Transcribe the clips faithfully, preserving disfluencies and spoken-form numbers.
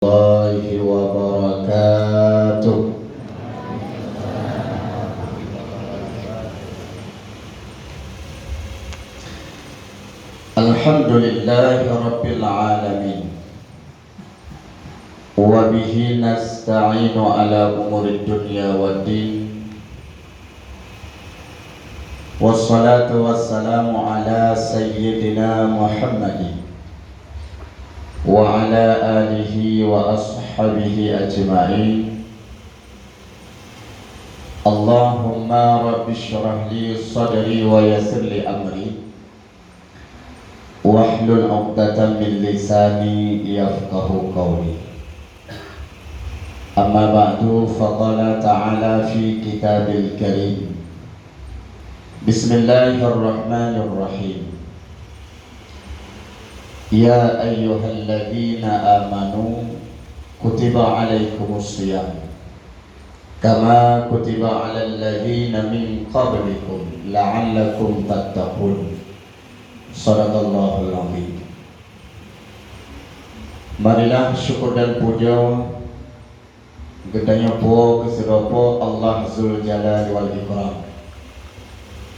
warahmatullahi wabarakatuh. Alhamdulillahi rabbil alamin. Wa bihi nasta'inu ala umurid dunya waddin. Wassalatu wassalamu ala sayyidina Muhammadin wa ala alihi wa ashabihi ajma'in. Allahumma rabbi shrah li sadri wa yassir li amri. Wahlul 'uqdatam min lisani yafqahu qawli. Amma ba'du, faqala ta'ala fi kitabil karim. Bismillahirrahmanirrahim. Ya ayyuhalladzina amanu kutiba alaikumus siyam kama kutiba alal ladzina min qablikum la'allakum tattaqun. Sadaqallahul azim. Marilah syukur dan puja geutanyoe po keu sidroe Po Allah Zul Jalali wal Ikram.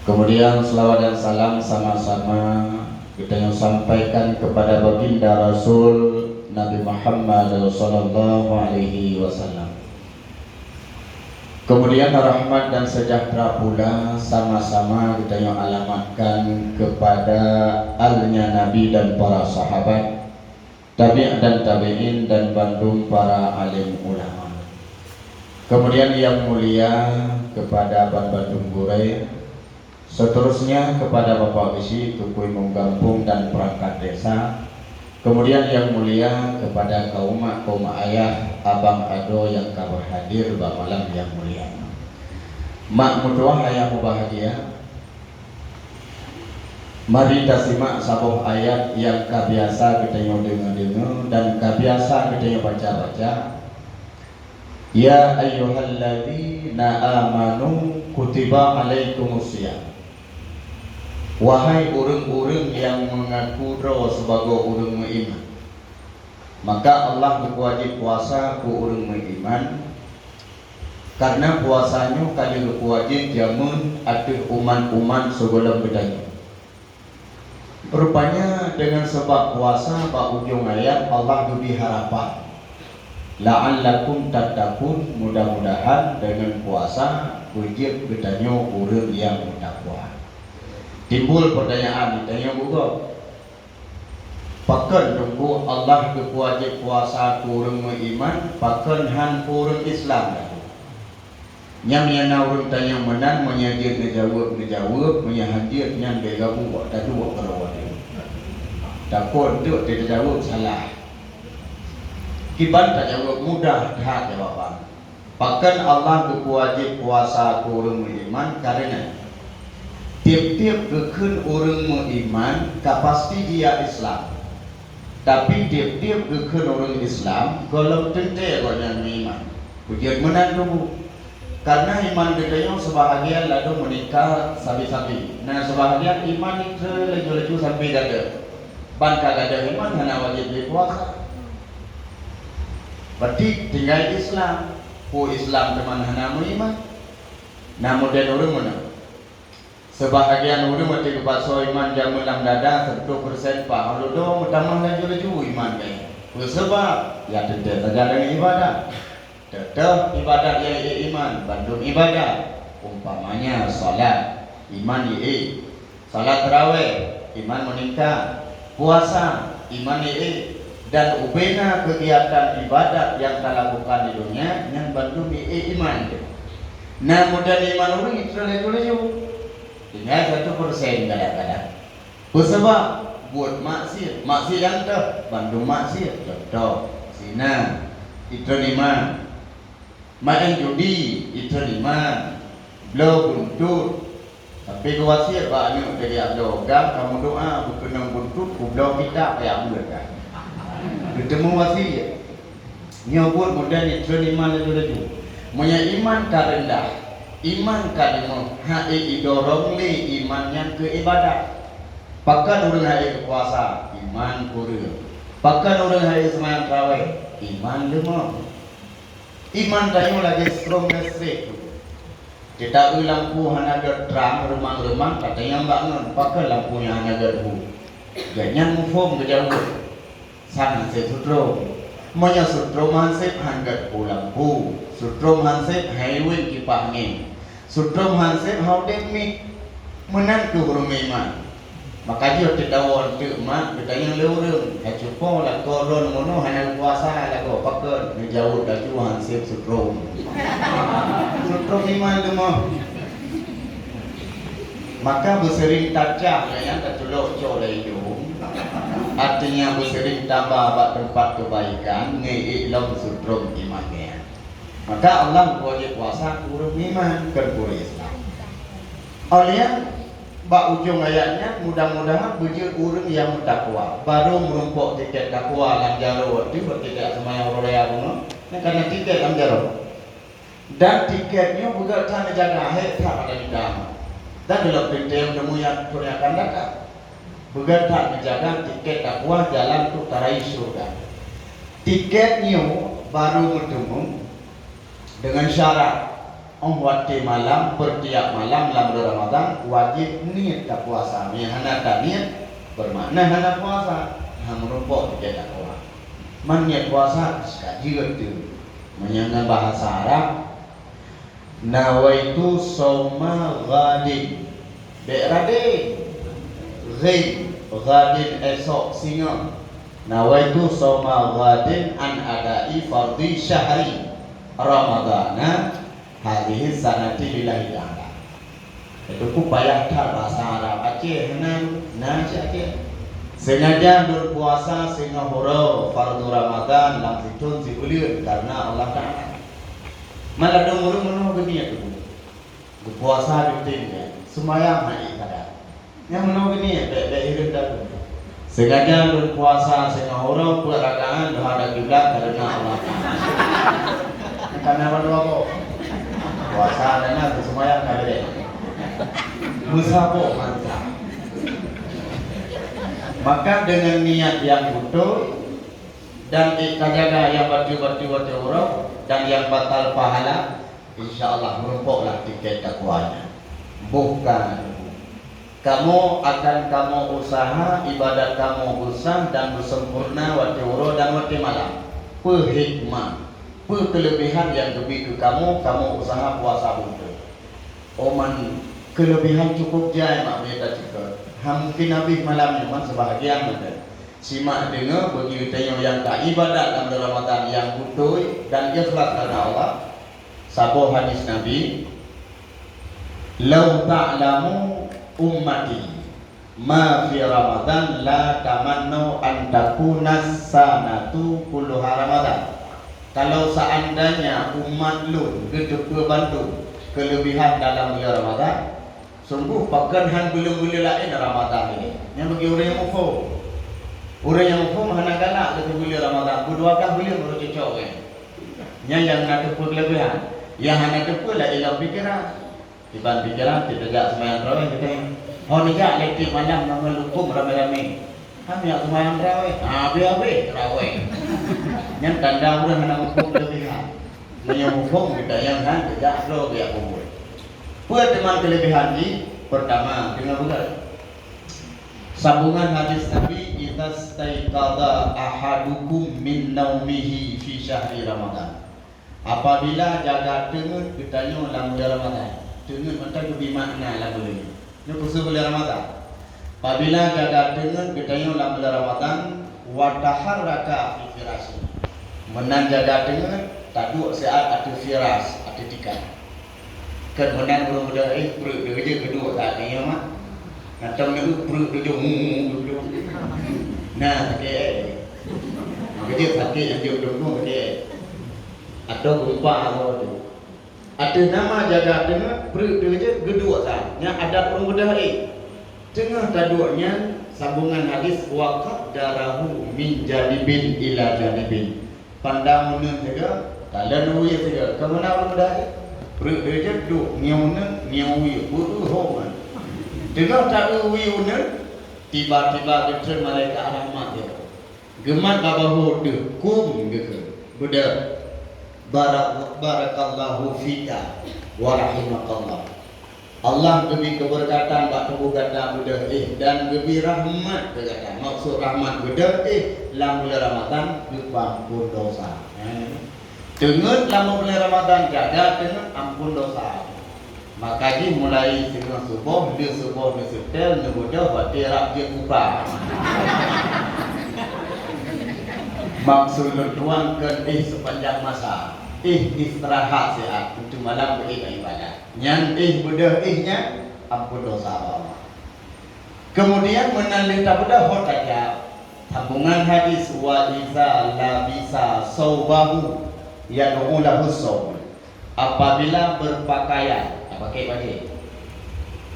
Kemudian selawat dan salam sama-sama geutanyoe sampaikan kepada baginda Rasul Nabi Muhammad sallallahu alaihi wasallam. Kemudian rahmat dan sejahtera pula sama-sama geutanyoe alamatkan kepada alnya Nabi dan para sahabat, tabi' dan tabi'in dan bandum para alim ulama. Kemudian yang mulia kepada ban bandum gurée, seterusnya kepada Bapak Bisi, Teungku Imum Gampông dan perangkat desa. Kemudian yang mulia kepada kaum mak, kaum ayah, abang adoe nyang ka berhadir bak malam yang mulia. Mak meutuah ayah mubahagia, mari tasimak saboh ayat nyang ka biasa geutanyoe deungoe-deungoe dan ka biasa geutanyoe baca-baca. Ya ayyuhalladzina amanu kutiba alaikumus siyam. Wahai ureuëng-ureuëng nyang meungaku droe sibagoe ureuëng meuiman, maka Allah geupeuwajéb puasa keu ureuëng meuiman, kareuna puasa nyoe ka lheueh geupeuwajéb jameun ateueh umat-umat sigohlom geutanyoe. Rupanya deungon sabab puasa bak ujong ayat Allah geubri harapan, "La'allakum tattaqun", mudah-mudahan deungon puasa beujeuet geutanyoe ureuëng nyang meutakwa. Timbul peurtanyaan di tanyoe bugoe, pakon Teungku Allah geupeuwajéb puasa keu ureuëng meuiman, pakon han keu ureuëng Islam laju? Nyan meunyoe na ureuëng tanyong meunan, meunyoe jeuet neujaweueb, neujaweueb, meunyoe han jeuet, nyan bèk gabuk bak taduek keudroe teuh. Takot teuk tajaweueb salah. Kiban tajaweueb mudah that jawaban. Pakon Allah geupeuwajéb puasa keu ureuëng meuiman? Kareuna tieb-tieb geukheun ureuëng meuiman ka pasti jih Islam. Tapi tieb-tieb geukheun ureuëng Islam gohlom teuntèe gobnyan meuiman. Peujeuet meunan teungku. Kareuna iman geutanyoe seubahagian ladôm meuningkat sabe-sabe. Na seubahagian iman itrön laju-laju sampoe gadôh. Ban ka gadôh iman hana wajéb lé puasa. Berarti tinggai Islam. Peue Islam teuma hana meuiman? Na model ureuëng meunan. Seubahagian ureuëng watèe geupasoe iman jameun lam dada siratoh persen, pat lom meutamah laju-laju iman geuh. Peue sabab? Ya teuntèe saja deungon ibadat. Teuh-teuh ibadat nyang ék iman, bandum ibadat. Umpamanya salat, iman ék. Salat tarawèh, iman meuningkat. Puasa, iman ék. Dan ubena keugiatan ibadat nyang talakukan di donya, nyan bandum ék iman. Na model iman ureuëng itrön laju-laju. Tinggai satu persen kadang-kadang. Peue sabab? Buet maksiet. Maksiet nyang teuh, bandum maksiet. Contoh, zina, itrön iman. Maén judi, itrön iman. Bloe buntut. Tapi geuwasiet bak aneuk teuh, "Gam kamoe doa, beukeunong buntut kubloe kitab jak beuet." Geuteumé wasiet. Nyoe buet model itrön iman laju-laju. Meunyoe iman ka reundah, iman ka deungoh, han ék idorong lé iman nyan keu ibadat. Pakon ureuëng han ék puasa? Iman kureueng. Pakon ureuëng han ék seumayang tarawèh? Iman leumoh. Iman tanyoe lagée strong listrik. Teuta-eu lampu hana gét trang reumang-reumang, ka tanyong bak ngon, pakon lampu nyang hana gét bu? Gobnyan muphom geujaweueb, "San han sép sutrom." Meunyoe sutrom han sép, han gét bu lampu. Sutrom han sép, han iwén kipah angén. Sutrom han sép, han udeb miet. Meunan kheueh ureuëng meuiman. Maka jih teudawa eunteuk mat, geutanyong lé ureuëng, "Ka cupo lakoe droeneuh meunoe hana puasa lagoe, pakon?" Neujaweueb laju, "Han sép sutrom." Sutrom iman leumoh. Maka beuseuring tacah nyan tatulok cok lé idong, artinya beuseuring taba bak teumpat keubaikan, ngeuék lom sutrom iman nyan. Maka Allah geuwajéb puasa keu ureuëng meuiman, kon keu ureuëng Islam. Óh lheueh nyan, bak ujong ayat nyan, mudah-mudahan beujeuet ureuëng nyang meutakwa. Barô meurumpok tiket takwa lam jaroe watée, watée jak seumayang uroe raya bunoe, nyan ka na tiket lam jaroe. Dan tiket nyoe beugét that neujaga, hék that ada di dalam. Dan dalam teuntée teumui nyang akan datang. Beugét that neujaga tiket takwa jalan untuk tarai syurga. Tiket nyoe barô meuteumé deungon syarat, óh watée malam, peurtiab malam lam buleuen Ramadhan, wajéb niet tapuasa. Meunyo hana taniet, beumakna hana puasa, hana meurumpok tiket takwa. Man niet puasa, ka jeuet teuh. Meunyo ngon bahasa Arab, "Nawaitu sauma ghadin." Bék radin. Ghin, ghadin, esok, singoh. "Nawaitu sauma ghadin an adai fardhi syahri Ramadana hadhihi sanati lillahi ta'ala." Itu pun payah that bahasa Arab Aceh, hana, na cit Aceh. "Sengaja lôn puasa singoh uroe fardu Ramadhan lam sithon sibuleuen karena Allah Ta'ala." Malah dong ureuëng meunoe geuniet tu. Geupuasa rutin nyan, seumayang hana ibadat. Nyang meunoe geuniet, bék-bék hireuen dalam. "Sengaja lôn puasa singoh uroe peuet rakaat duha dan kiblat karena Allah." Karena Allah apa? Puasa dan seumayang ka lé. Meusaboh mantap. Maka dengan niat yang betul dan tajaga nyang bacut-bacut watée uroe dan nyang batal pahala, insya Allah meurumpoklah tiket takwanya. Boh ka na teupeu. Kamoe akan kamoe usaha ibadat kamoe beusah dan beusempurna watée uroe dan watée malam. Peue hikmah, peue keuleubehan nyang geubri keu kamoe, kamoe usaha puasa beutôi. Oman keuleubehan cukup jai mak meunyoe taceukeut. Hana mungken habéh malam nyoe man seubahagian mantong. Simak deungoe bagi tanyoe nyang ka ibadat lam buleuen Ramadhan nyang beutôi dan ikhlas karena Allah. Saboh hadis Nabi, "Lau ta'lamu ummati ma fi Ramadhan la tamannau an takuna sanatu kulluha Ramadhan." Kalau seandainya umat lôn geuteupeue bandum keuleubehan dalam buleuen Ramadhan, sungguh pakon han buleuen-buleuen laén Ramadhan ini. Nyan bagi ureuëng nyang muphom. Ureuëng nyang muphom hana galak lé buleuen Ramadhan, beudua blah buleuen baru cocok nyan. Nyan nyang na teupeu keuleubehan. Nyang hana teupeu lagée lom pikeran. Iban pikeran, kita jak seumayang tarawih kita. Ho neujak lé tiep malam ngon lukong ramé-ramé. Hana jak seumayang tarawih. Habéh-habéh tarawih. Nyan tanda ureuëng hana muphom keuleubehan. Meunyoe muphom geutanyoe han geujak droe geujak bubuet. Peue teuma keuleubehan jih? Peurtama, deungoe beugét. Sambungan hadis Nabi, "Idza staiqadha ahadukum min naumihi fi syahri Ramadhan." Apabila jaga teungeut geutanyoe lam buleuen Ramadhan, teungeut mantong geubri makna lam buleuen nyoe. Nyoe khusos buleuen Ramadhan. Apabila jaga teungeut geutanyoe lam buleuen Ramadhan, wa taharraka fi firasyi. Meunan jaga teungeut, taduek siat ateueh firas, ateueh tikang. Kan meunan ureuëng muda, eh, pruet deuh jeuet geuduek that nyoe mak. Mantong nyoe pruet deuh jeuet, hmm, hmm, hmm, deuh. Nah, sakét, eh. Maka jeuet sakét nyang jeuet deuh, sakét. Atau geumpa atau tu. Ateueh nama jaga teungeut, pruet deuh jeuet geuduek that. Nyan adat ureuëng muda, eh. Teungoh taduek nyan, sambungan hadis, wa qaddarahu min janibin ila janibin. Pandang uneun sigoe, kalon wie sigoe. Keu meunan ureuëng muda, eh? Pruet deuh jeuet duek, ngieng uneun, ngieng wie, beu-eu ho man. Teungoh ta-eu wie uneun, tiba-tiba geutreun malaikat rahmat sigoe. Geumat bak bahô deuh, kum geukheun. Beudôh. Barak-, barakallahu fika wa rahimakallah. Allah geubri keubeureukatan bak tuboh gata beudôh éh dan geubri rahmat keu gata. Maksud rahmat beudôh éh lam buleuen Ramadhan geupeuampon dosa. Teungeut lam buleuen Ramadhan jaga teungeut ampon dosa. Maka jih mulai singoh suboh, lheueh suboh neuseutôt, neubeudôh watée rab jeuet buka. Maksud lôn tuan kheun éh seupanjang masa, éh istirahat siat, untuk malam beu éh ibadat. Nyan éh beudôh éh nyan ampon dosa bak Allah. Keumudian meunan lé tabeudôh ho tajak, sambongan hadis, "Wa iza labisa saubahu yad'u lahu saum." Apabila beupakaian, tapakée bajée.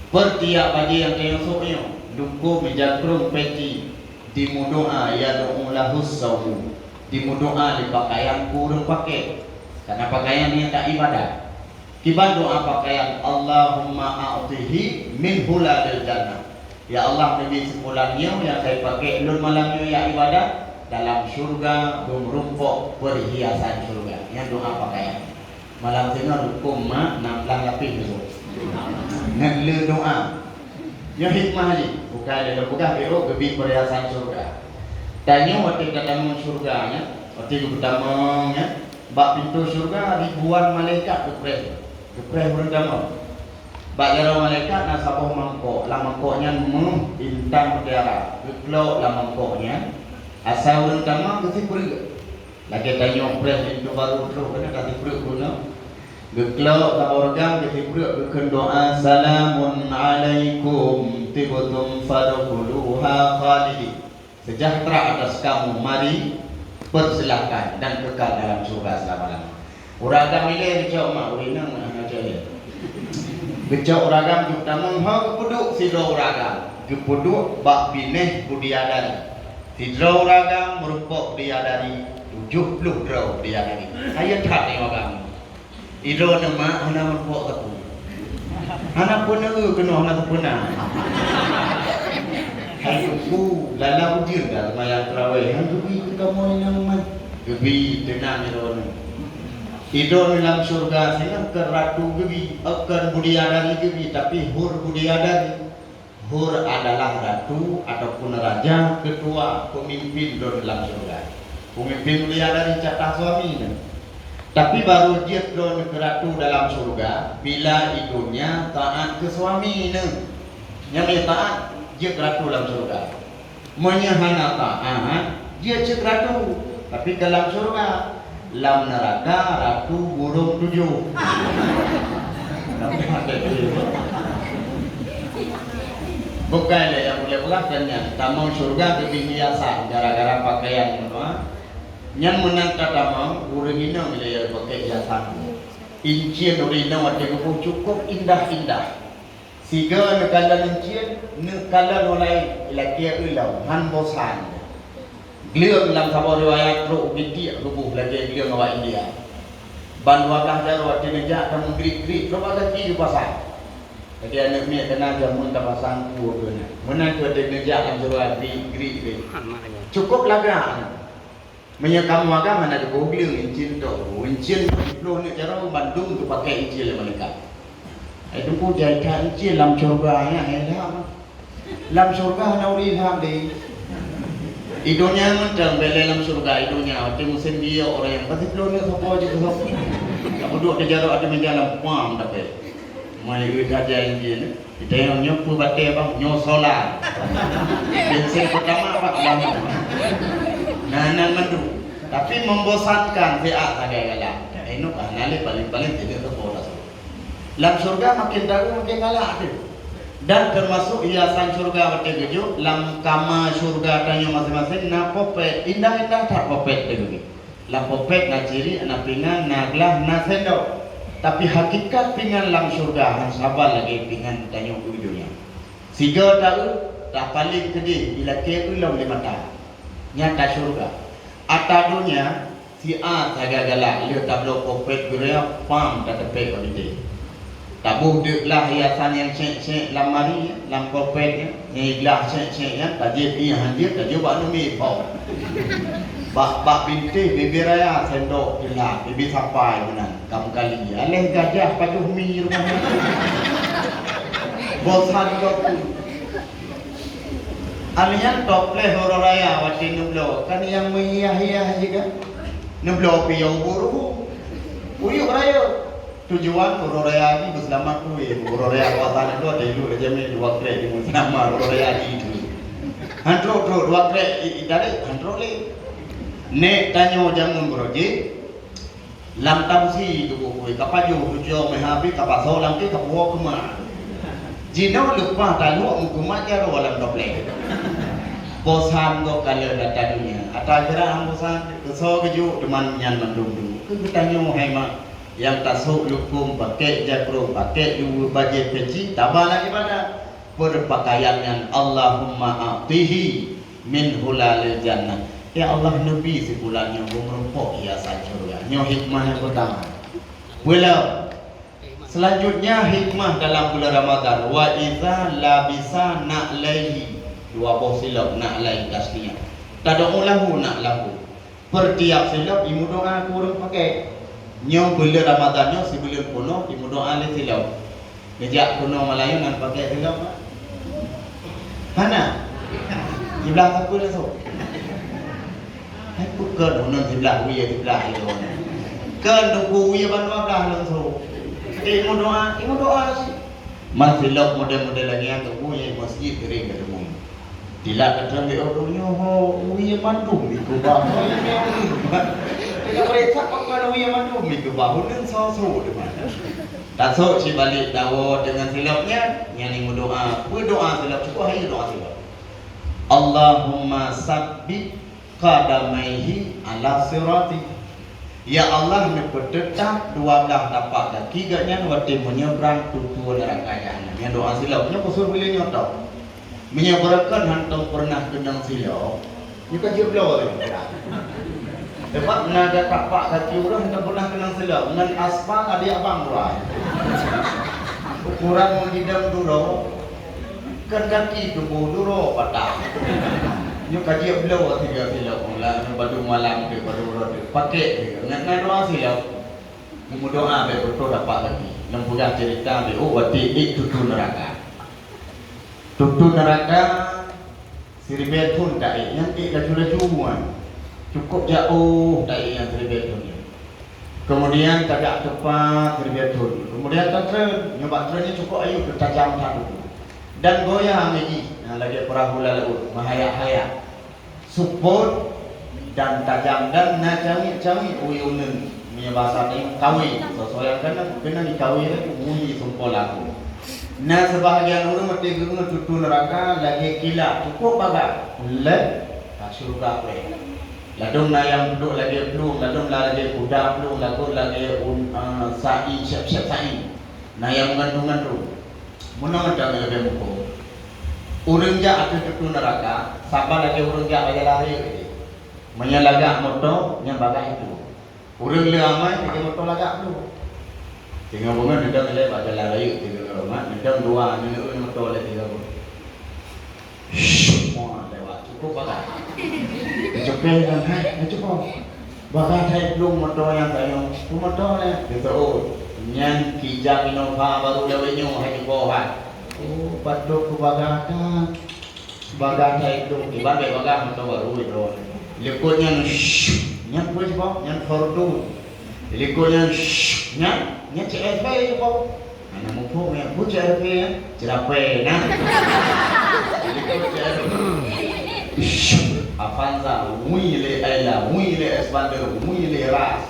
Peurtiap bajée nyang teunyosok nyoe, dukôm, jakrueng, peci, dimeudoá, yad'u lahu saumu, dimeudoá lé pakaian keu ureuëng pakée, karena pakaian nyan ka ibadat. Kiban doá pakaian, "Allahumma a'tihi min hulalil jannah." Ya Allah, neubi sipulan nyoe nyang ka ipakék lôn malam nyoe jak ibadat dalam syeuruga, beumeurumpok peurhiasan syeuruga. Nyan doá pakaian. Malam singoh dukôm mak nam blah lapéh nyoe. Ngon le doá. Nyoe hikmah jih, bukai lé lôn peugah, beu geubri peurhiasan syeuruga. Tanyoe watée tatamong syeuruga nyan, watée geupeutamong nyan, bak pintoe syeuruga ribuan malaikat geupreh. Geupreh ureuëng tamong. Bak jaroe malaikat na saboh mangkok, lam mangkok nyan méuh intan mutiara. Geuklok lam mangkok nyan, asai ureuëng tamong geusipreuk. Lagée tanyoe preh pintoe barô troh keunan ka sipreuk bunoe. Geuklok saboh reugam geusipreuk geukheun doá, "Salamun alaikum tibtum fadkhuluha khalidin." Sejahtera atas kamu, mari, persilahkan dan kekal dalam syurga selama-lama. Ureuëng agam ilée geucok mak, ureuëng inong hana geucok ilée. Geucok ureuëng agam jeuet tamong ho geupeuduek sidroe ureuëng agam. Geupeuduek bak binéh bidadari. Sidroe ureuëng agam meurumpok bidadari, tujoh ploh droe bidadari. Kaya that nyoe agam. Idroe neuh mak hana meurumpok sapeue. Hana peue neueu keunoe hana sapeue na. Hai Teungku, lala ujeuen dah seumayang tarawih, han geubi keu kamoe inong mak. Geubi teunang idroe neuh. Idroe neuh lam syeuruga singoh keu ratu geubi, eh, keu bidadari geubi, tapi hur bidadari. Hur adalah ratu ataupun raja, ketua, pemimpin droe lam syeuruga. Pemimpin mulia dari jatah suami nyan. Tapi barô jeuet droe keu ratu dalam syeuruga bila i donya taát keu suami nyan. Nyang taát jeuet ratu lam syeuruga. Meunyoe hana taát, jeuet cit ratu, tapi ka lam syeuruga. Lam neuraka ratu burông tujoh. Bukai lé nyang ulée peugah nyan, tamong syeuruga geubri hiasan gara-gara pakaian meunoe. Nyan meunan ka tamong ureuëng inong lé nyang pakai hiasan. Incien ureuëng inong watée geuboh cukôp indah-indah. Sigoe neukalon incien, neukalon ulée lakée ulông, han bosan. Gleueng lam saboh riwayat trok u gitiek geuboh lagée gleueng awak India. Ban dua blah jaroe watée neujak ka meugriek-griek, trok bak gaki geupasang. Lagée aneuëk miet keunan jameun tapasang kueh keunan. Meunan kheueh watée neujak lam syeuruga griek-griek lé. Cukôp lagak. Meunyoe kamoe agam hana geuboh gleueng incien tok, incien ploh neuk jaroe bandum geupakai incien lé malaikat. Hai Teungku, jai that incien lam syeuruga nyan, hai lham. Lam syeuruga hana ureuëng lham deh. I donya mantong bèk lé lam syeuruga, i donya watée musém biyôk ureuëng nyang pasti ploh neuk sopo jih keu sopo. Ka peuduek di jaroe ateueh meuja lam puang dapé. Mai ureuëng saja incien. Kita nyoe, nyoe peue batée bang, nyoe sola. Bensin pertama bang, bang. Nah, nan mandum. Tapi membosankan siat sagai galak. Eh, nyoe bah, na lé paling-paling tidak sekolah. Lam syurga makin tahu makin galak tu. Dan termasuk hiasan syurga watée geujok lam kama syurga tanyoe masing-masing na popet, indah-indah that popet teuh. Lam popet na ciriek, na pingan, na glah, na sendok. Tapi hakikat pingan lam syurga han saban lagée pingan tanyoe u donya. Sigoe taeu, tapaleng keudeh ilakée ulông lé mata. Nyan ata syurga. Ata donya, siat sagai galak lheueh tabloe popet gurée pam tateupék bak binéh. Taboh deuk glah hiasan nyang sék-sék lam mari, lam popet nyan, nyang glah sék-sék nyan, tajieb ié hanjeuet, tajok bak numi pom. Bak, bak bintéh bibir raya sendok teulat, bibir sapai meunan, kam kali. Aléh gajah pajoh mi rumoh. Bosan gob. Alèh nyan topléh uroe raya watèe neubloe, kan nyang meuhiah-hiah jih kan. Neubloe piyôh buru. Uyuek rayeuk. Tujuan uroe raya jih beuseulamat keu, uroe raya puasa nyan dua, telu, lhèe jamèe dua krek di meuseulamat uroe raya jih tu. Han trok-trok dua krek i, i tarék, han trok lé. Nèk tanyoe jameun beureuji, lam tamsi tuboh kue, ka pajoh tujoh meuhabéh, ka pasoe lam kue, ka puwoe keumah. Jinoe leupah talok meukumat jaroe lam toplèh. Bosan gob kalon ata donya. Ata geura bosan, keusoe geujok teuma nyan mandum-dum. Keu geutanyoe hai mak. Nyang tasôk lukôm, pakèk jakrong, pakèk luweue bajèe peci, taba lam ibadat. Peurpakaian nyan, Allahumma a'tihi min hulalil jannah. Ya Allah, neubi si fulan nyoe beumeurumpok hiasan syeuruga. Nyoe hikmah nyang peurtama. Peulom. Seulanjutnya hikmah dalam bulan Ramadhan, wa iza labisa na'laihi, dua boh silop na'lai tasniah. Tad'u lahu na'lahu. Peurtiap silop imeudoa keu ureueng pakèk. Nyoe buleuen Ramadhan nyoe sibuleuen peunoh imeudoa lé silop. Geujak keunoe Malayu ngon pakèk silop, Mak? Hana. Siblah sapeue langsông. Hai peue kön uneun siblah wie siblah ilôn. Kön teungku wie bandua blah langsông. Imeudoa, imeudoa cit. Man silop model-model lagèe nyan teungku nyang meuseujid sering geuteumui. Dilat ka trön lé ureueng nyoe ho, wie mandum mikeubah. Ho, ie mandum. Teuka peuriksa pakon wie mandum mikeubah. Uneun soe-soe teuma. Tasôk sibalek dawoe deungon silop nyan, nyan imeudoa. Peue doa silop? Cukup hai doa silop. Allahumma sabbit qadamaihi ala sirati. Ya Allah, neupeuteutab dua blah tapak gaki gobnyan watèe meunyebrang tutoe neuraka Jahannam. Nyan doa silop. Nyoe khusos buleuen nyoe tok. Meunyoe beureukat hantom peureunah keunong silop, nyoe ka jeuet bloe lé. Teuma na gata pak gaki ureueng hantom peureunah keunong silop, ngon aspal adak abang urai. Ukuran meugidong duroe, kan gaki tuboh duroe patah. Nyoe ka jeuet bloe tiga silop, lam badu malam teuh, badu uroe teuh, pakèk teuh, ngon, ngon doa silop. Meumeudoa bèk beutôi dapat gaki. Lôn peugah ceurita bèk, oh, watèe ék tutoe neuraka. Tutoe neuraka siribèe thôn taék, nyan ék laju-laju nyan. Cukôp jiôh taék nyan siribèe thôn nyan. Keumudian tagak teupat siribèe thôn. Keumudian tatrön, nyoe bak trön nyan cukôp ayue teutajam that. Dan goyang lagèe jih, nah, lagèe peurahô lam laôt, meuhayak-hayak. Seupôt dan tajam dan na cawét-cawét wie uneun, meunyoe basa tanyoe kawé. Soe-soe nyang keunong, keunong jikawé lé, wie seumpol lakoe. Na seubahagian ureueng watèe geungieng tutoe neuraka lagèe kilat, cukôp bagah, lheuh ka syeuruga preh. Ladôm na nyang duek lagèe plueng, ladôm na lagèe kuda plueng, ladôm lagèe un-, eh, sai, siap-siap sai. Na nyang meugantung-gantung. Meunoe mantong nyang leubeh muphom. Ureueng jak ateueh tutoe neuraka, saban lagèe ureueng jak bak jalan rayeuk jih. Meunyoe lagak moto, nyan bagah itu. Ureueng le amai, lagèe moto lagak tu. Singoh beungoh neudong lé bak jalan rayeuk, singoh beungoh neudong dua, neuneuk moto lé singoh beungoh. Semua lewat. Cukup pakai. Dicukai dengan hai, dicukup. Bahkan saya belum motor yang saya, tu motor ni. Dia tahu. Nyan kijang Innova baru lewat nyoe, hai cukup, hai. Oh, patut ku bagah dah. Bagah saya belum. Tiba dia bagah motor baru itu. Likot nyan, nyan pun cukup, nyan Fordu. Likot nyan, nyan, nyan C S V cukup. Hana muphom ya, bu C R V ya, ceurapée na. Avanza, wui lé Ayla, wui lé Xpander, wui lé Ras.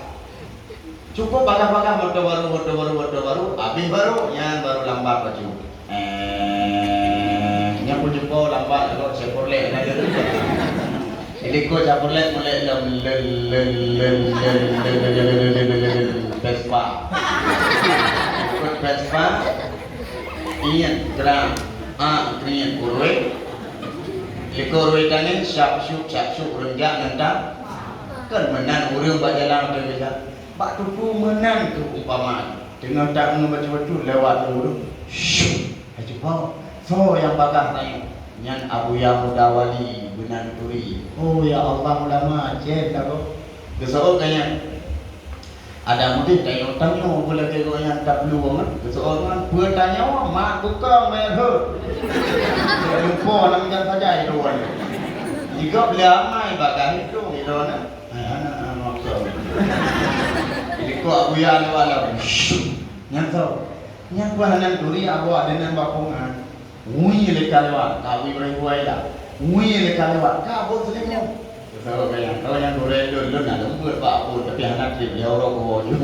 Cukup bagah-bagah moto baru, moto baru, moto baru, habéh baru, nyan baru lambat laju. Eh, nyan pun jumpa lambat lalu Chevrolet na. Jadi ko Chevrolet mulai lom lel lel lel lel lel lel lel lel lel Vespa. Ikut Vespa, ingat gerak, ah, ingat urui. Ikut urui tangan, syap syup syap syup ureueng jak nentang. Kan meunan ureueng bak jalan tu bisa. Bak tutu meunan tu umpama. Teungoh tak ngon bacut-bacut lewat ureueng. Syup. Hai cuba. So yang bagah tanya. Nyan Abuya Muda Wali, Beunan Turi. Oh, ya Allah, ulama Aceh dah kok. Geuseuôt ka nyan. Ada mudeh tanyoe-tanyoe, beulagée gobnyan taplueng, eh. Geuseuôt ngon peue tanyoe, mat buka meuheuet. Lupa lam jan saja itu wan. Jika beli amai bagah itu, gitu, nah. Hai anak, anak maksud. Jadi, kok Abuya lewat lah. Nyan tau. Nyan pun hana turi, Abu ada nan bapungan. Wui lé ka lewat, ka wui beurebuai dah. Wui lé ka lewat, ka bot seulimong. Beutôi ka nyang, kalau nyang gurée lôn, lôn na leumbot bak Abu, tapi hana treb lé uroe kuwoe ju.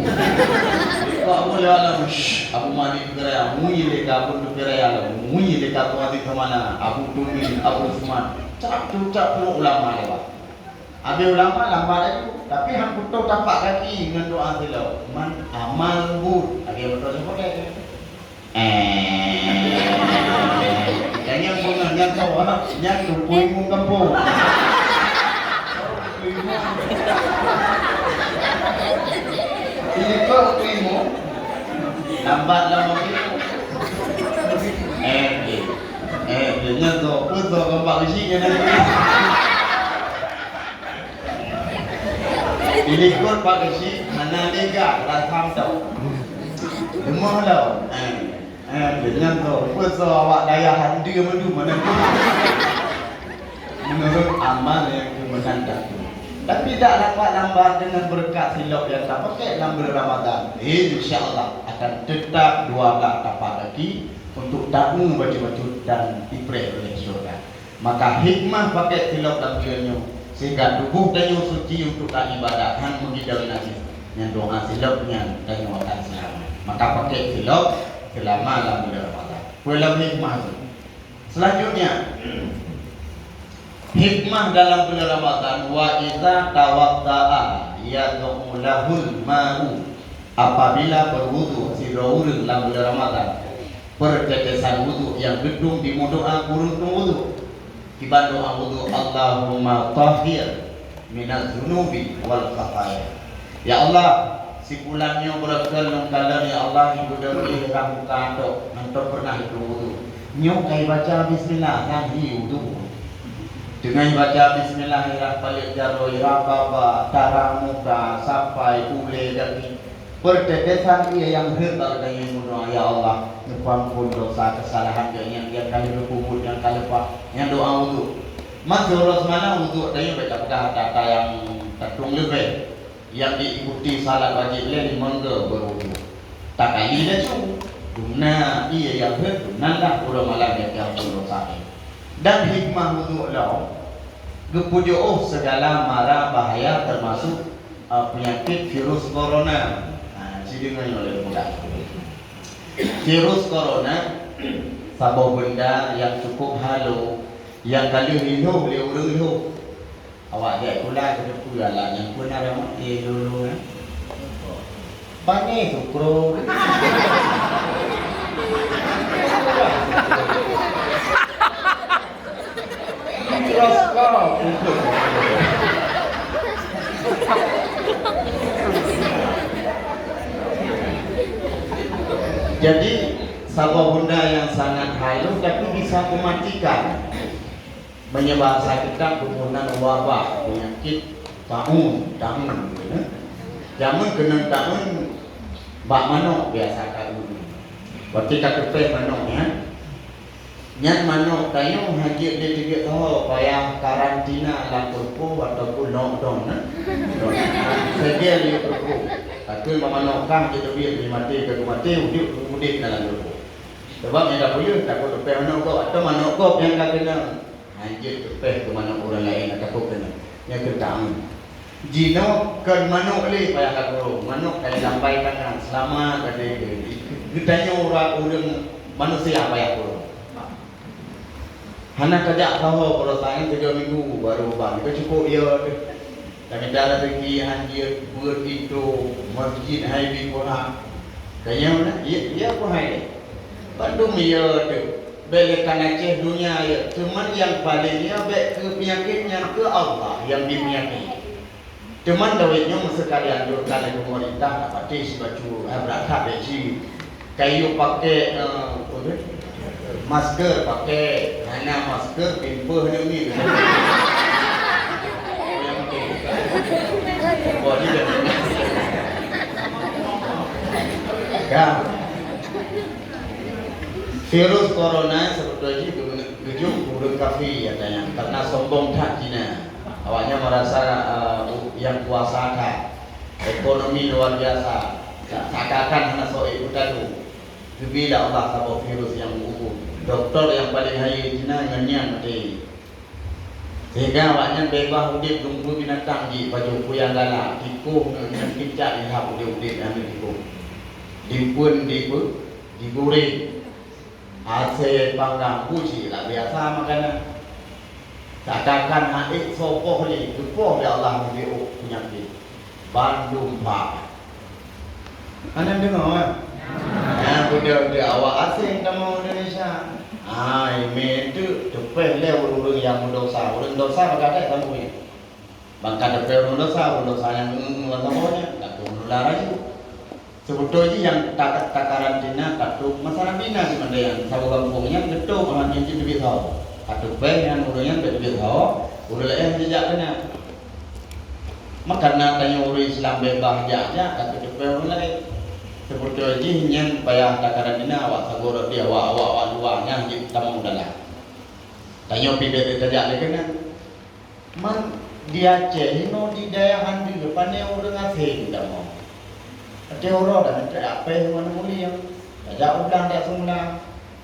Bak Abu lewat lam, shh, Abu Mani Peukiraya, wui lé ka Abu Peukiraya lam, wui lé ka Abu Aziz Keumana, Abu Tuni, Abu Usman. Cap tu cap puluh ulama lewat. Habis ulama lambat laju, tapi han kutoh tapak gaki ngon doa silop. Man amal but, lagée beutôi nyoe. Eh, nyang peugah nyan kau, ah, nyan tu kuimu kampung. Ini kau kuimu, lambat lama gitu. Eh, eh, eh, nyan tu, apa tu gambar isi nyan? Dilikot bak geuchik hana lega rasa mantong. Deungoe lom. Eh, eh, nyan tu, peue soe awak dayah handi meundu mana tu? Menurut amal nyang keumeunang tatu. Tapi dak lambat-lambat deungon beureukat silop nyang tapakék lam buleuen Ramadhan, insya Allah akan teutap dua blah tapak gaki untuk taeu bacut-bacut dan ipreh uléh syurga. Maka hikmah pakék silop lam buleuen nyoe, sehingga tuboh tanyoe suci untuk taibadat, han meugidong najis. Nyan doa silop nyan tanyoe akan seulamat. Maka pakék silop seulama lam buleuen Ramadhan. Peue lom hikmah tu? Selanjutnya, hikmah dalam buleuen Ramadhan, wa idza tawadda'a yad'u lahul ma'u. Apabila berwudu, sidroe ureuëng lam buleuen Ramadhan, peutetesan wudu nyang geudong dimeudoa keu ureuëng teungoh wudu. Kiban doa wudu, "Allahumma tahhir minaz zunubi wal khataya." Ya Allah, si pulan nyoe beureukat lôn kalon, ya Allah, nyang geudoe lé rah muka tok, mantong pernah itu wudu. Nyoe kai baca bismillah, nyan hi wudu. Teungoh baca bismillah, irah paleuet jaroe, irah baba, tarang muka, sampai ulée gaki. Peutetesan ié nyang rhot bak geutanyoe meudoa, "Ya Allah, neupeuampon dosa keusalahan geuh nyang, nyang ka lheueh geupeubuet nyang ka leupah." Nyan doa wudu. Masa uroe seumalam wudu tanyoe bèk tapeugah ata-ata nyang tatueng leubeh, nyang diikuti salat wajéb lé limong geuh berwudu. Takali laju, guna ié nyang rhot, guna lah uroe malam nyang teuampon dosa. Dan hikmah wudu lom, geupeujeuôh segala mara bahaya, termasuk, eh, penyakit virus corona. Ha, sideungoe nyoe lé muda. Virus corona, saboh benda nyang cukup halo, nyang ka lheueh ilhôh lé ureuëng lhôh. Awak jak sikula keuneuk peue alat nyang peue na ramah, eh, lolo, eh? Pane sukro. Terus kau. Jadi, saboh benda nyang sangat halus tapi bisa mematikan. Meunyoe bahasa kitab geupeugah wabah, penyakit taun, taun, ya. Jameun keunong taun bak manok biasa taun. Berarti ka teupeh manok, ya. Nyan manok tanyoe hana jeuet lé teubiet saho, payah karantina lam peuruko ataupun lockdown, na. Segel di peuruko. Takheun bak manok kah jeuet teubiet, maté ka maté, udép udép dalam peuruko. Sebab nyang ka peuleueh takot teupeh manok gob, atawa manok gob nyang ka keunong. Hanjeuet teupeh keu manok ureuëng laén atawa keu keuneuk. Nyan keu taun. Jinoe kon manok lé payah takurong. Manok ka jilambai tangan, seulamat ka deh. Geutanyoe ureuëng manusia payah kurong. Hana tajak saho, kalau sayang tiga minggu baru ban. Itu cukup ya. Tapi darah rezeki hanjeuet, buet itu, masjid hai bi kurang. Kayang na, ya, ya pun hai. Bandum ya tu. Bèk lé ka na céh donya ya, teuma nyang paleng ya bèk keu peunyakét nyan keu Allah nyang bri peunyakét. Teuma dawét nyoe meuseuka dianjurkan lé peumeurintah na patéh sibacut, eh, brat that bèk jih. Kayu pakai, eh, apa tu? Masker pakai, hana masker pimpeuh nyoe ngieng. Ka. Virus corona sebetul jih geujok ureuëng kafé, katanya, karena sombong that Cina. Awaknya merasa, eh, yang kuasa that. Ekonomi luar biasa. Seakan-akan hana soe peutadu. Geubri lé Allah saboh virus nyang meu-ukeue. Dokto nyang paleng hayeue Cina ngon nyan maté. Sehingga awaknyan beubaih udeb dum peue binatang jih, pajoh peue nyang galak, tikôh ngon nyang kincak jihab udeb-udeb nyang tikôh. Dimpeuen dipe-, digoreng. Asèe panggang buci lah biasa makanan. Takkan hana ék soe poh lé, geupoh lé Allah nibak penyakit. Bandum pah. Hana deungoe, eh? Nah, budak-budak awak asing tamong Indonesia. Ah, ime tu teupeh lé ureuëng-ureuëng nyang meudosa. Ureuëng dosa bagadak kamoe. Bangka teupeh ureuëng dosa, ureuëng dosa nyang ngon kamoe nyan, laku meunula laju. Sebetul jih nyang ta-, takarantina katôb masalah bina cuma nyang saboh gampông nyan geutôb, awak nyan jih teubiet sahoe. Katôb bèe nyan ureuëng nyan bèk teubiet sahoe, ureuëng laén jijak keunan. Maka na tanyoe ureuëng Islam beubaih jak-jak ka teuteupeu ureuëng laén. Sebeutôi jih nyan payah takarantina awak sagoe rot di awak, awak, awak luwa nyang jeuet tamong dalam. Tanyoe pih bèk tajak lé keunan. Man di Aceh inoe di dayah Andeue pane ureuëng asing tamong. Até uroe dan até apèh wan mulieng. Tajak u blang tajak seumula.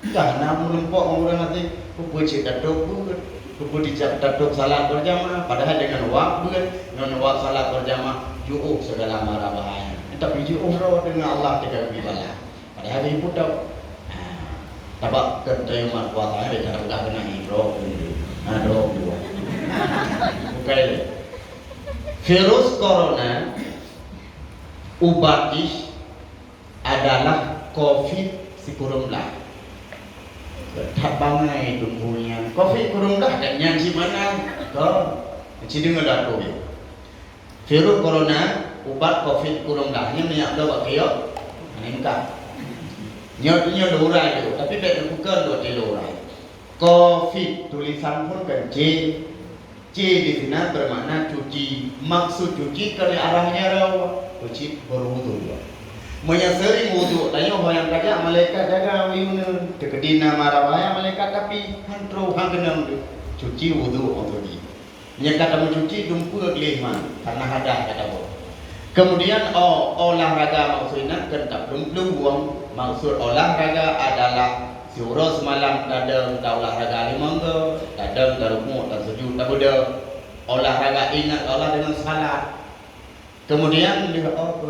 Ka na meureumpok ngon ureuëng asing, peue-peue cit tatôb beuet, peue-peue dijak tatôb salat berjamaah, padahai deungon wab beuet, ngon wab salat berjamaah, jiôh sigala mara bahaya. Tapi jiôh droe deungon Allah teuka geubri bala. Padahai geuyue putôh. Ha, sabab keu teumat puasa nyan, beda peugah keunan droe. Ha, droe dua. Bukai lé. Virus corona, ubat jih adalah covid sikureueng blah. That bangai teungku nyan. Covid sikureueng blah, dan nyan cit meunan. Kon. Ci deungoe dak covid. Virus corona, ubat covid sikureueng blah. Nyan minyak bloe bak kiyok. Nyan ka. Nyoe, nyoe lé urai tu, tapi bèk neupeukeun buet lé urai. Covid tulisan phon kan C. C di sinan bermakna cuci. Maksud cuci keu arah nyan rau, cuci berwudu. Meunyoe seuring wudu, tanyoe ho nyang tajak malaikat jaga uyuneun. Teukeudi na mara bahaya malaikat, tapi han troh, han keunong deuh. Cuci wudu maksud jih. Meunyoe ka tameucuci, dumpeue gleh man, karena hadas ka taboh. Kemudian, o-, olahraga maksud inan keu taplueng-plueng buang. Maksud olahraga adalah siuroe seumalam tadong taolahraga limong goe, tadong tarukuk, tasujud, tabeudôh. Olahraga ingat Allah deungon salat. Kemudian, lheueh o,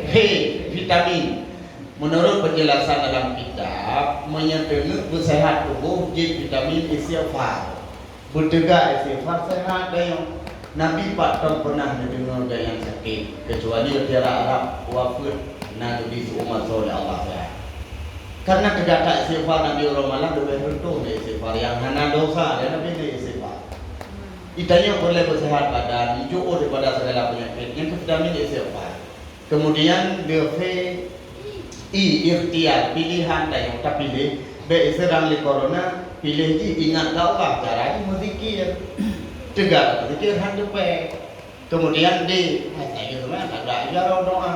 he, vitamin. Menurut penjelasan dalam kitab, meunyoe teungeut beuseuhat tuboh, jeuet vitamin istighfar. Beuteuga istighfar seuhat dayong. Nabi pat tom peunah neudeungoe gobnyan sakét, keucuali di daerah Arab wafeuet na geubri siumat soe lé Allah seuhat. Karena teuga that istighfar Nabi uroe malam leubeh reutôh lé istighfar nyang hana dosa, lé Nabi lé istighfar. Geutanyoe peureulèe beuseuhat badan, jiôh daripada segala penyakit, nyang keu vitamin istighfar. Kemudian, lheueh i ikhtiar, pilihan tanyoe tapiléh, bèk iseurang lé corona, piléh jih ingat keu Allah, cara jih meuzikir. Teuga meuzikir han teupèe. Kemudian di, hana lagèe seumaya, tagak jaroe doa.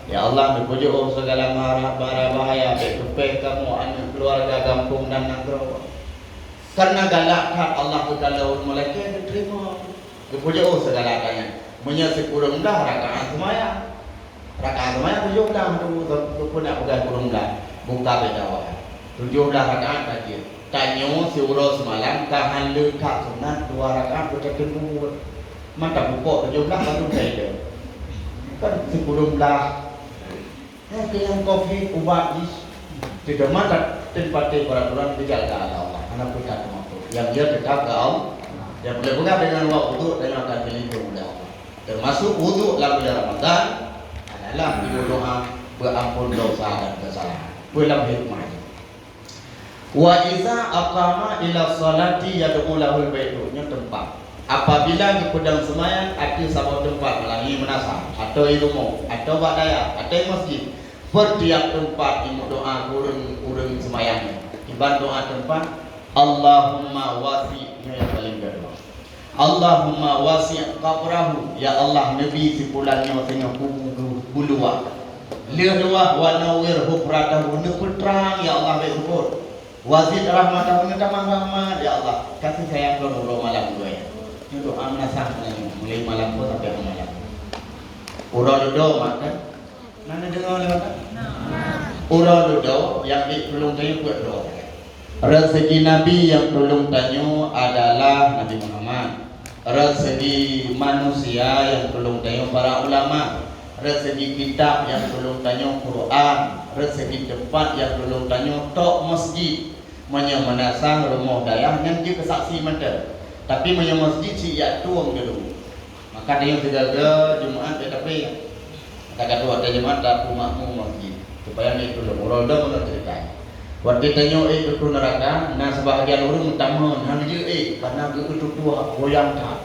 Ya Allah, neupeujeuet segala mara, mara bahaya, bèk teupèe kamoe, aneuk, keuluwarga, gampông dan nanggroe. Karena galak that Allah geukalon malaikat geuteurimong. Geupeujeuet segala tanyan. Meunyoe sikureueng blah rakaat seumayang. Rakaat seumayang tujoh blah tu, tu, tu pun nak peugah sikureueng blah. Buka beda wahai. Tujoh blah rakaat ka jeuet. Tanyoe siuroe seumalam ka han le that sunat dua rakaat beutateun buet. Mantap bukok tujoh blah baru ka ilèe. Kan sikureueng blah. Nyang keu nyang covid ubat jih. Teudeuma that teumpat peraturan dijaga lé Allah. Hana peugah teumakot. Nyang dia tetap keu Allah. Nyang boleh peugah dengan wak uduk dan akan dilindung oleh Allah. Termasuk uduk lam bulan Ramadan adalah berdoa berampun dosa dan kesalahan. Peue lam hikmah jih. Wa iza aqama ila sholati yad'u lahul baitu, nyoe teumpat. Apabila geupeudong seumayang ateueh saboh teumpat, malam nyoe meunasah, atau i rumoh, atau bak dayah, atau i masjid, Peurtiap teumpat jimeudoá keu ureuëng-ureuëng seumayang. Iban doá teumpat, Allahumma wasi', nyoe nyang paleng keudua. Allahumma wasi' qabrahu, ya Allah, neubi si pulan nyoe singoh kubu geuh beuluwah. Lheueh luwah, wa nawwir hufratahu, neupeutrang, ya Allah, bék seupôt. Wa zid rahmatahu, neutamah rahmat, ya Allah. Kasih sayang lôn uroe malam dua ya. Nyoe doá meunasah nyoe, mulai malam pun sampai malam. Uroe dudoe makan. Na neudeungoe lé Bapak? Uroe dudoe nyang jitulông tanyoe peuet droe. Reuseuki Nabi nyang tulông tanyoe adalah Nabi Muhammad. Reuseuki manusia nyang tulông tanyoe para ulama. Reuseuki kitab nyang tulông tanyoe Quran. Reuseuki teumpat nyang tulông tanyoe tok masjid. Meunyoe meunasah rumoh dayah nyan jeuet keu saksi mantong. Tapi meunyoe masjid cit jak tueng dulu. Maka tanyoe sigoe-goe Jumat bèk tapé. Maka ka tueng watèe Jumat tapeue makmum masjid. Supaya nyan tulông. Uroe lom lôn ceurita. Watèe tanyoe ék keu neuraka, na seubahagian ureueng meutamong hana jeuet ék, karena geu-, geututoe goyang that.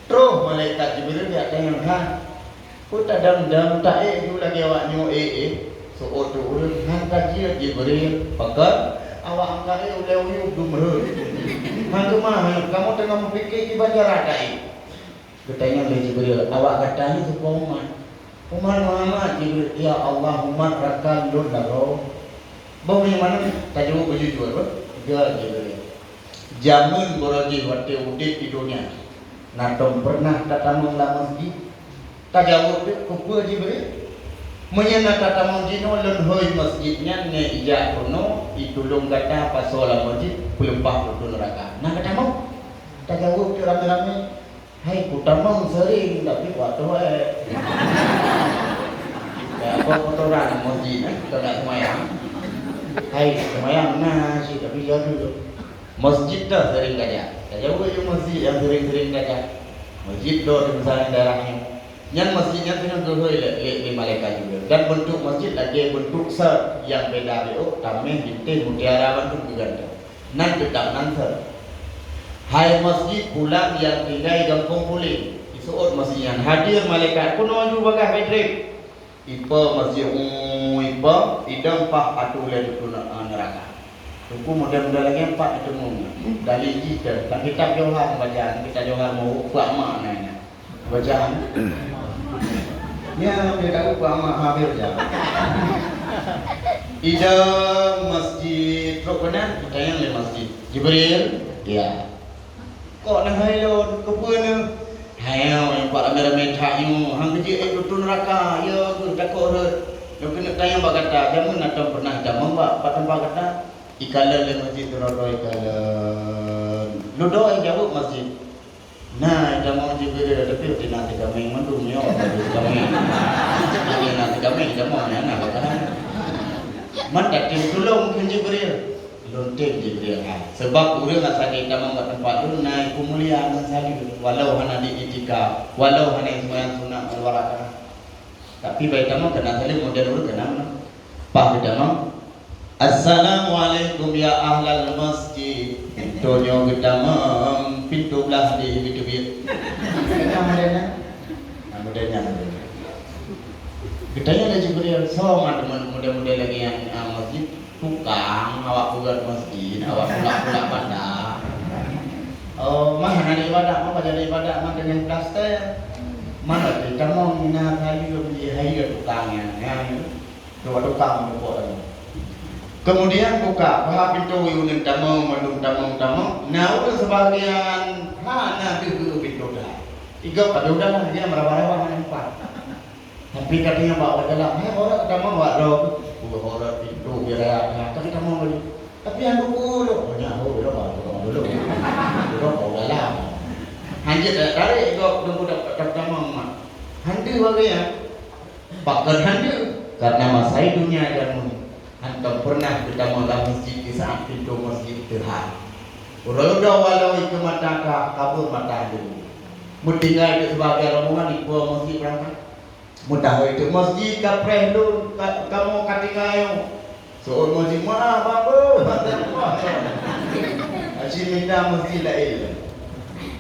Troh malaikat Jibril jak tanyong, "Ha, peue tadong-dong taék ju lagèe awak nyoe ék-ék?" Seuôt ureueng, "Han tajeuet Jibril, pakon awak angka ék ulèe uyueb dum rhot. Han teuma kamoe teungoh meupike kiban cara taék." Geutanyong lé Jibril, "Awak gata nyoe soe po umat?" "Umat Muhammad." Jibril, "Ya Allah, umat rakan lôn lagoe." "Boh meunyo meunan?" "Tajaweueb beujujur, beuh." "Ga Jibril. Jameun barô jih watèe udép di donya, na tom peureunah tatamong lam masjid?" "Tajaweueb teuk, keupeue Jibril?" "Meunyo na tatamong jinoe lôn hôi masjid nyan ngon ija peunoh, itulông gata pasoe lam masjid, peuleupah u neuraka. Na gata tamong?" "Tajaweueb teuk ramé-ramé." "Hai, kutamong seuring, tapi watèe ya, apa kotoran masjid, eh, kita nak semayang. Hai, semayang na cit, tapi jadi tu. Masjid dah seuring tajak." Tajaweueb, "Yue masjid nyang seuring-seuring tajak." Masjid do di misalnya daerah nyoe. Nyan masjid nyan teungoh geuhôi lé, lé, lé malaikat juga. Dan bentuk masjid lagèe bentuk sèr nyang beda riôh, tamèh, bintéh, mutiara bandum geugantung. Nan teutap nan sèr. "Hai masjid pulan nyang tinggai gampông Puléng." Iseuôt masjid nyan. "Hadir malaikat, keunoe ju bagaih Bedrip." Ipo masjid, uu, ipo, idong paih ateueh lé tutoe neuraka. Teungku, model-model lagèe nyan pat teuteumé. Dalil jih teuh. Lam kitab Johar baca, kitab Johar meurumpok mak na nyan. Bacaan. Ya, dia tahu apa amat hadir ya. Idong masjid, trok keunan, tanyong lé masjid. "Jibril?" "Ya." "Kok na hai lôn, keupeue neuh?" "Hai, nyang pat ramé-ramé that nyoe, han geujeuet ék tutoe neuraka, ya keuh takot rhot. Lôn keuneuk tanyong bak gata, jameun na tom peureunah tamong bak, bak teumpat gata?" Ikalon lé masjid, droe-droe ikalon. Lôn doa jaweueb masjid. "Na, tamong Jibril, tapi di na teugameng mandum nyoe, teugameng. Jadi na teugameng, tamong na, na bakaran. Man tatem tulông keu Jibril?" "Lôn tem Jibril hai. Sebab ureueng asai tamong bak teumpat lôn na peumulia ngon saleuem, walau hana di itikaf, walau hana seumayang sunat ngon dua rakaat. Tapi bai tamong keunan saleuem, model ureueng keunan." Paih geutamong, "Assalamualaikum ya ahlal masjid." Pintoe nyoe geutamong, pintoe blah deh geuteubiet. Geutamong deh nyan. Nah, model nyan. Geutanyong lé Jibril, "Soe man teuma model-model lagèe nyan, ah, masjid?" "Tukang, awak peugöt masjid, awak pulak-pulak banda." "Oh, man hana ibadat, man bak jalan ibadat, man teungoh plaster. Man lagèe tamong na sayue beli hayeu tukang nyan, nyan." Dua tukang meupok tadi. Kemudian buka, paha pintoe uneun tamong, mandum tamong-tamong. Na ureueng sebahagian hana deuh pintoe dah. Igob pada udah, dia meraba-raba hana empat. Tapi katanya bak dalam, "Hai, horot tamong bak droe." Dua horot pintoe bira, tapi tamong lagi. Tapi yang dulu, banyak ho, dulu bak dulu. Dulu bak dalam. Hanjeuet tarék igob dulu dapat tamong mak. Hantu bagi ya. Pakon hana? Karena masa dunia jameun hantom pernah geutamong lam masjid di saat pintoe masjid teuhah. Uroe udah walau ikeue mata ka kabur mata dulu. Meutinggai di sebagai rombongan di dua masjid berangkat. Meudahui di masjid ka preh lôn, ka, kamoe ka tinggai. Seuôt masjid, "Maaf, Abah." Aci minta masjid lain.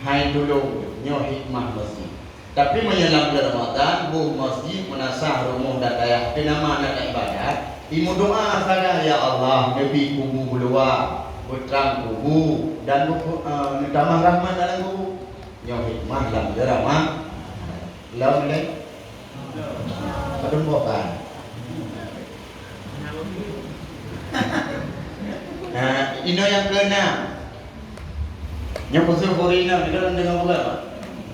Hai tulông, nyoe hikmah masjid. Tapi meunyoe lam buleuen Ramadhan, boh masjid, meunasah, rumoh dan dayah teuh na meunan ibadat, imeudoa sagai, "Ya Allah, neubi kubu beuluwa, beutrang kubu, dan beu-, eh, neutamah rahmat dalam kubu." Nyoe hikmah lam buleuen Ramadhan. Lom lé? Padum boh kan? Nah, inoe nyang keunam. Nyoe khusus ureueng inong, kita deungoe bukan, Pak?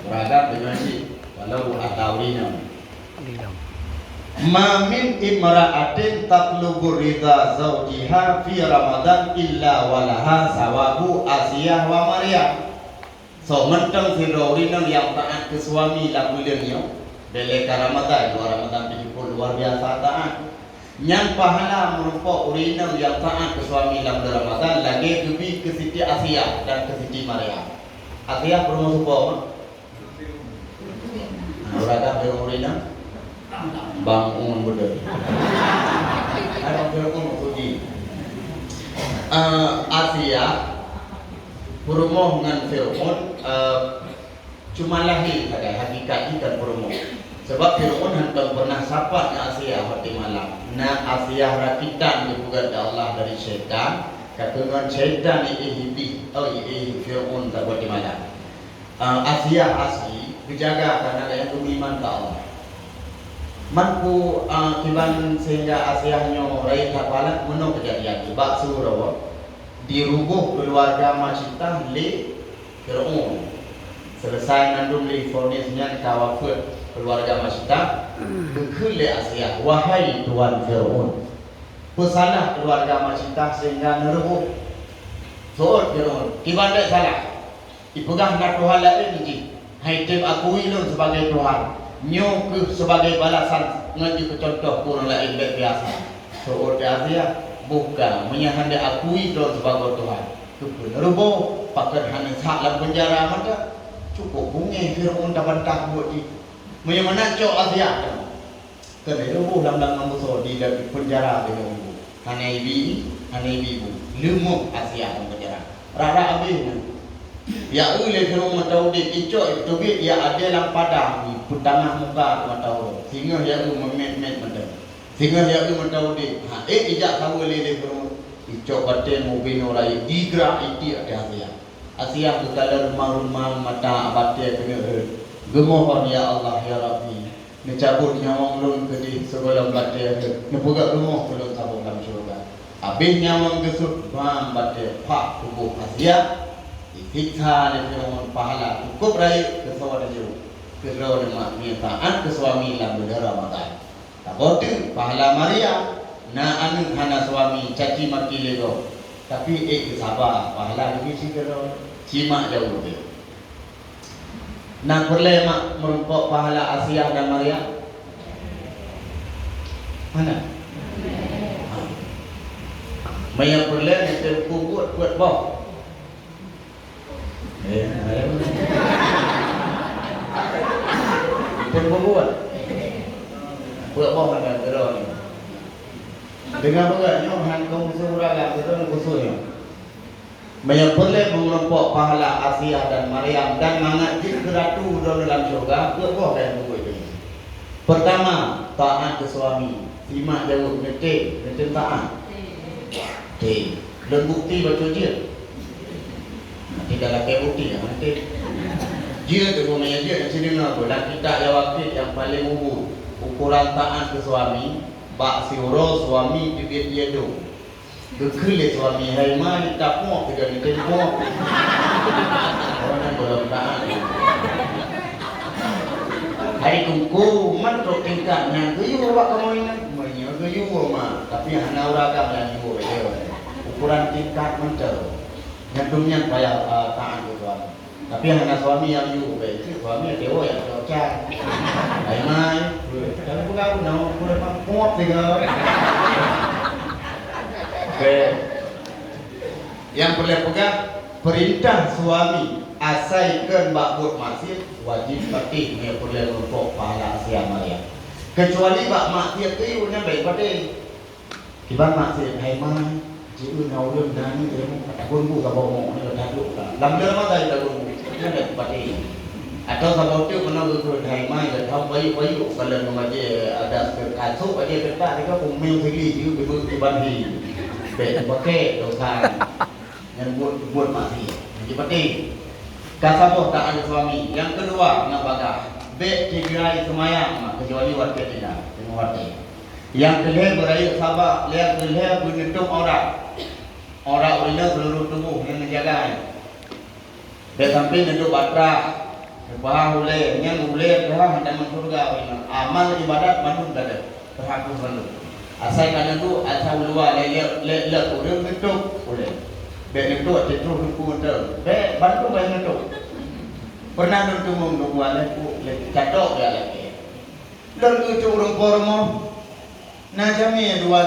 Beragam dengan cik. Walau bukan tahu inong. Ma min imra'atin tatlubu ridha zaujiha fi Ramadan illa walaha sawabu Asiyah wa Maryam. Soe mantong sidroe ureueng inong nyang taat keu suami lam buleuen nyoe, bèk lé ka Ramadhan, luwa Ramadhan pih jipeubuet luar biasa taat. Nyan pahala meurumpok ureueng inong nyang taat keu suami lam buleuen Ramadhan lagèe geubi keu Siti Asiah dan keu Siti Maryam. Asiah peurumoh soe po, ma? Nah, ureueng agam deungoe ureueng inong. Bang Umun beudôh. Hai Bang Fir'aun maksud jih. Eh, Asiah peurumoh ngon Fir'aun, eh, cuma lahé sagai, hakikat jih kon peurumoh. Sabab Fir'aun hantom pernah sapat ngon Asiah watèe malam. Na Asiah rakitan geupeugöt lé Allah dari syaitan, ka keuh ngon syaitan iéh Iblih, oh, iéh Fir'aun saboh watèe malam. Eh, Asiah asli geujaga kareuna gobnyan geumeuiman keu Allah. Man peue, eh, kiban sehingga Asiah nyoe rayeuk that pahala? Meunoe keujadian bak su uroe, diruboh keuluwarga Masyittah lé Fir'aun. Seuleusai mandum lé vonis nyan ka wafeuet keuluwarga Masyittah, geukheun lé Asiah, "Wahai Tuan Fir'aun, peusalah keuluwarga Masyittah sehingga neuruboh." Seuôt Fir'aun, "Kiban bèk salah? Ipeugah na tuhan laén jih, han item akui lôn sibagai Tuhan. Nyoe kheueh sibagai balasan ngon jipeucuntoh keu ureueng laén bèk biasa." Seuôt Asiah, "Boh ka, meunyoe han akui droe sibagoe Tuhan, keupeue neuruboh, pakon hana sak lam peunjara mantong?" Cukup beungèh Fir'aun tabantah buet jih. Meunyoe meunan cok Asiah, keuneuk ruboh lam-lam ngon beusoe di dalam peunjara lhèe umu. Hana ibi, hana ibi bu. Leumoh Asiah lam peunjara. Rak-rak abéh nyan. Yak eu lé Fir'aun mata udép, icok teubiet yak adèe lam padang, peutamah muka mata uroe. Singoh yak eu meumèt-mèt mantong. Singoh yak eu mata udép. Ha, ék ijak saweue lé, lé Fir'aun. Icok batèe mubinoe rayeuk, digrak itiek ateueh Asiah. Asiah geukalon reumang-reumang mata batèe keuneuk rhët. Geumohon, "Ya Allah, ya Rabbi, neucabot nyawöng lôn keudéh sigohlom batèe rhët, neupeugöt rumoh keu lôn saboh lam syeuruga." Abéh nyawöng geusut bang batèe, pak tuboh Asiah, isiksa lé Fir'aun, pahala cukôp rayeuk keu soe neujaweueb, keu droeneuh mak mie taát keu suami lam buleuen Ramadhan. Saboh teuk pahala Maryam, na aneuk hana suami, caci maki lé gob, tapi ék geusaba, pahala geubri sigohlom, simak jaweueb. Na peureulèe mak meurumpok pahala Asiah dan Maryam? Hana? Ha. Meunyoe peureulèe, neutem peubuet peuet boh. Eh, ayo. Neutem peubuet. Peuet boh hana keudroe nyoe. Deungon peugah nyoe, han kong khusos ureueng agam, keudroe khusos nyoe. Meunyoe peureulèe meureumpok pahala Asiah dan Maryam dan mangat jeuet keu ratu droeneuh lam syeuruga, peuet boh lagèe buku itu. Peurtama, taát keu suami. Simak jaweueb, neutem, neutem taát. Tem. Lôn bukti bacut jeuet. Tapi dah lakèe bukti, ya, neutem. Jeuet tu, meunyoe jeuet, neutem deungoe, lam kitab Jawakit nyang paleng ubit, ukoran taát keu suami, bak siuroe suami teubiet ie dum. Geukheun lé suami, "Hai ma, neutapok sigoe neutempok." Awak nyan gohlom taát. Hai Teungku, man trok tingkat nyan geuyue bak kamoe nyan? Meunyoe geuyue ma, tapi hana ureueng agam nyang yue bak jih. Ukuran tingkat mantong. Nyan dum nyan payah, ah, taát keu suami. Tapi hana suami nyang yue, bèk cit suami até woe nyang cok can. Hai mai, tapi peugah beuna, peue dah pangkot tiga. Oke. Nyang peureulèe peugah, peurintah suami asai kon bak buet maksiet, wajéb patéh meunyoe peureulèe meurumpok pahala Asiah Maryam. Keucuali bak maksiet tu nyan bèk patéh. Kiban maksiet, hai mai, jieu na ulôn na nyoe ilmu, ka tagun bu saboh mok nyoe taduek ka. Lam buleuen Ramadhan tagun bu, nyan dak patéh. Atau saboh teuk meunan geukheun, "Hai mai, gata bayu-bayu, kalau ngon bajée adat, asoe bajée teuka, teuka peumieng sili jeuet beu iban hi." Bék teupaké dosa. Nyan buet, buet maksiat. Jadi penting. Ka saboh taat suami. Nyang keudua, nyang bagah. Bék tigrai seumayang, kecuali watée tina, teungoh watée. Nyang keulhée beurayeuk saba, nyang keulhée beuneutôb aurat. Aurat ureuëng nyan seuluruh tuboh nyang neujaga. Bék sampai neudok batrah, neupaha ulée, nyang ulée teuhah hana tamong syeuruga. Amal ibadat mandum gadôh, teuhapus mandum. Asai ka neudok, asai u luwa lé, lé, lé, lé ureuëng neutôb ulée. Bék neutôb, teutroh neupeu meuteun. Bék, bandum bék neutôb. Pernah lôn teumeung dua buah lé, lé, catok ya lé. Lôn keu ureuëng po rumoh, na jamé dua